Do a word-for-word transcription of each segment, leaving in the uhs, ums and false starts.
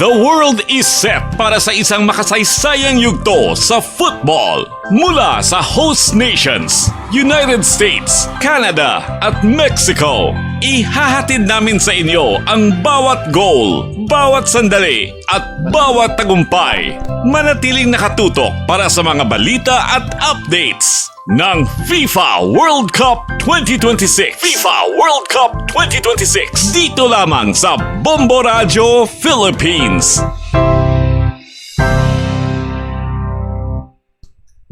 The world is set para sa isang makasaysayang yugto sa football. Mula sa host nations, United States, Canada, at Mexico, ihahatid namin sa inyo ang bawat goal, bawat sandali, at bawat tagumpay. Manatiling nakatutok para sa mga balita at updates ng FIFA World Cup twenty twenty-six. FIFA World Cup twenty twenty-six. Dito lamang sa Bombo Radyo Philippines.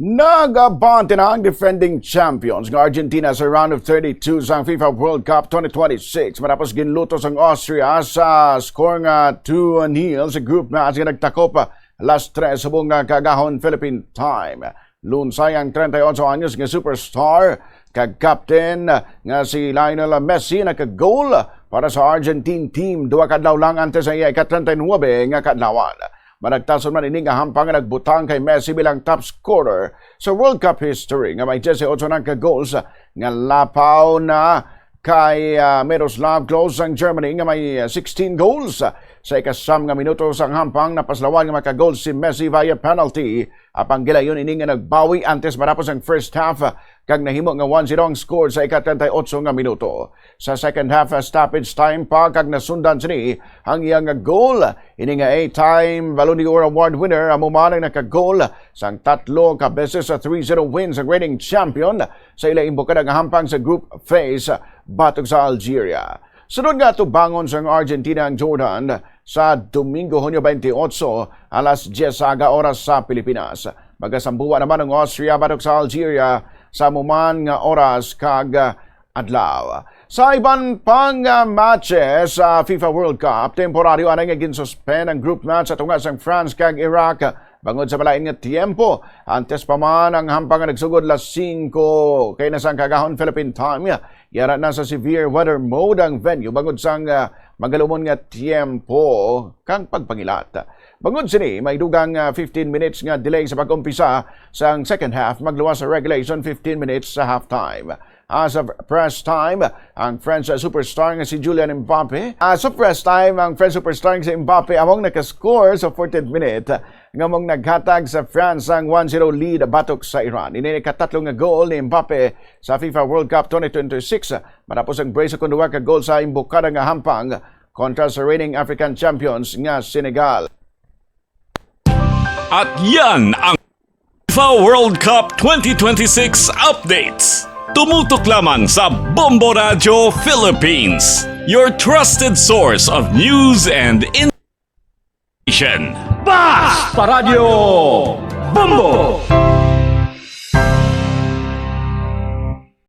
Nagabante na ang defending champions nga Argentina sa round of thirty-two sang FIFA World Cup twenty twenty-six matapos ginlutos ang Austria sa score nga two nil sa group match nga nagtakop alas tres subong nga kaagahon Philippine time. Lunsay ang treinta y ocho anyos nga superstar kag captain nga si Lionel Messi nakagol para sa Argentine team duha ka adlaw lang antes sa iya ika-treinta y nuebe nga kaadlawan. Managtason man ini nga hampang nga nagbutang kay Messi bilang top scorer sa World Cup history nga may dieciocho na ka goals nga lapaw na kay, ah, Miroslav Klose sang Germany nga may, ah, sixteen goals. Sa ikasam nga minuto sang hampang, napaslawan nga makagol si Messi via penalty. Apang gilayon ini nga nagbawi antes matapos ang first half, ah, kag nahimo nga one zero ang score sa ika-treinta y ocho nga minuto. Sa second half, ah, stoppage time pa kag nasundan sini ang iya nga goal. Ini nga eight-time Ballon d'Or Award winner amo man ang nakagol sang tatlo ka beses sa three zero win sa reigning champion sa ila imbukada nga hampang sa group phase batok sa Algeria. Sunod nga atubangon sang Argentina ang Jordan sa Domingo, Hunyo twenty-eight, alas diyes sa aga oras sa Pilipinas. Magasambuwa naman ang Austria batok sa Algeria sa amo man nga oras kag adlaw. Sa iban pang, ah, matches sa FIFA World Cup, temporaryo anay nga ginsuspend ang group match sa tunga sang France kag Iraq bangod sa malain nga tiyempo. Antes pa man ang hampang nga nagsugod alas singko kay na sang kaagahon Philippine time, yara na sa severe weather mode ang venue bangod sang, ah, magalumon nga tiyempo kang pagpangilat. Bangod sini, may dugang, ah, fifteen minutes nga delay sa pag-umpisa sang second half, magluwas sa regulation fifteen minutes sa halftime. As of press time, ang French superstar nga si Julian Mbappe. As of press time, ang French superstar nga si Mbappe among nakascore sa fourteenth minute nga among naghatag sa France sang one zero lead batok sa Iran. Ini ikatatlo nga goal ni Mbappe sa FIFA World Cup twenty twenty-six matapos ang brace sa duha ka goal sa imbukada nga hampang kontra sa reigning African champions nga Senegal. At yan ang FIFA World Cup twenty twenty-six updates. Tumutok lamang sa Bombo Radyo Philippines, your trusted source of news and information. Basta Radyo Bombo!